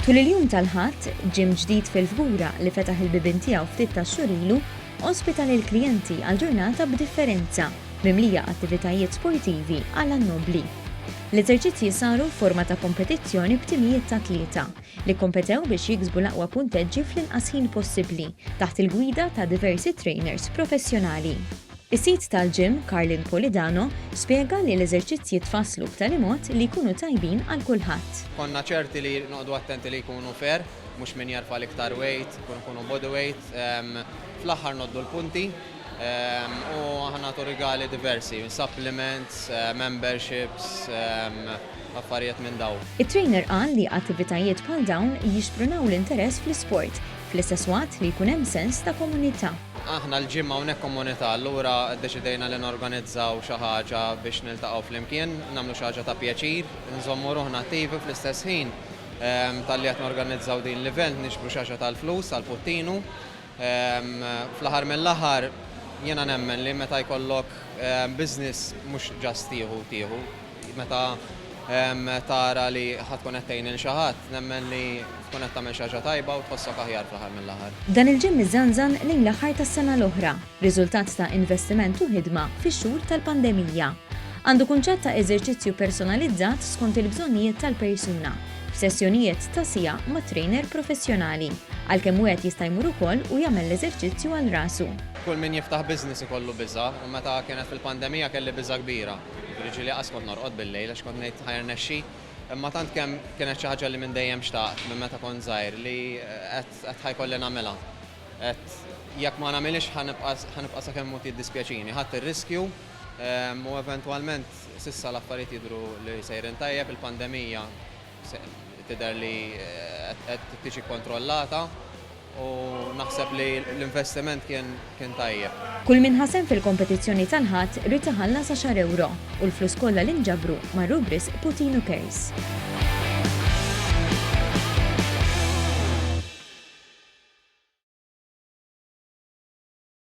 Tul il-jum tal-Ħadd, gym ġdid fil-Fgura li fetaħ il-bibien tiegħu ftit tax-xhur ilu, ospita lill-klijenti għal ġurnata b'differenza, mimlija attivitajiet sportivi għal għan-nobbli. L-eżerċizzji saru f'forma ta' kompetizzjoni b'timijiet ta' tlieta, li kkompetew biex jiksbu l-aqwa punteġġi fl-inqas ħin possibbli, taħt il-gwida ta' diversi trainers professjonali. Is-sid tal-gym, Carlin Polidano, spjega li l-eżerċizzji tfasslu b'tali mod li jkunu tajbin għal kulħadd. Konna ċerti li noqogħdu attenti li jkunu fair, mhux min jerfa' l-iktar weight, ikunu body weight. Fl-aħħar ngħoddu l-punti u aħna nagħtu rigali diversi, supplements, memberships, affarijiet minn dawn. It-trainer qal li attivitajiet bħal dawn jixprunaw l-interess fl-isport, fl-istess waqt li jkun hemm sens ta' komunità. Aħna l-gym hawnhekk komunità, allura ddeċidejna li norganizzaw xi ħaġa biex niltaqgħu flimkien, nagħmlu xi ħaġa ta' pjaċir, nżommu ruħna attivi u fl-istess ħin talli qed norganizzaw din l-event niġbru xi ħaġa tal-flus għall-Puttinu. Fl-aħħar mill-aħħar jiena nemmen li meta jkollok business mhux just tieħu u tieħu, meta tara li ħa tkun qed tgħin lil xi ħadd, nemmen li tkun qed tagħmel xi ħaġa tajba u tħossok aħjar fl-aħħar mill-aħħar. Dan il-gym iżżanżan lejn l-aħħar tas-sena l-oħra, riżultat ta' investiment u ħidma fix-xhur tal-pandemija. Għandu kunċett ta' eżerċizzju personalizzat skont il-bżonnijiet tal-persuna, f'sessjonijiet ta' siegħa ma' trainer professjonali, għalkemm wieħed jista' jmur ukoll u jagħmel l-eżerċizzju għal rasu. Kull min jiftaħ business ikollu biża' u meta kienet fil-pandemija kelli biża' kbira. Jiġifieri ġieli qas kont norqod bil-lejl għax kont ngħid ħa jirnexxi. Imma tant kemm kienet xi ħaġa li minn dejjem xtaqt, minn meta kont żgħir, li għedt għedt ħa jkolli nagħmilha. Għedt jekk ma nagħmilhiex ħa nibqa' ħa nibqa' sakemm immut jiddispjaċini. Ħadt ir-riskju u eventwalment s'issa l-affarijiet jidhru li sejrin tajjeb, il-pandemija tidher li qed tiġi kkontrollata. U naħseb li l-investiment kien kien tajjeb. Kull min ħa sehem fil-kompetizzjoni tal-Ħadd ried iħallas għaxar ewro u l-flus kollha li nġabru marru b'risq Puttinu Cares.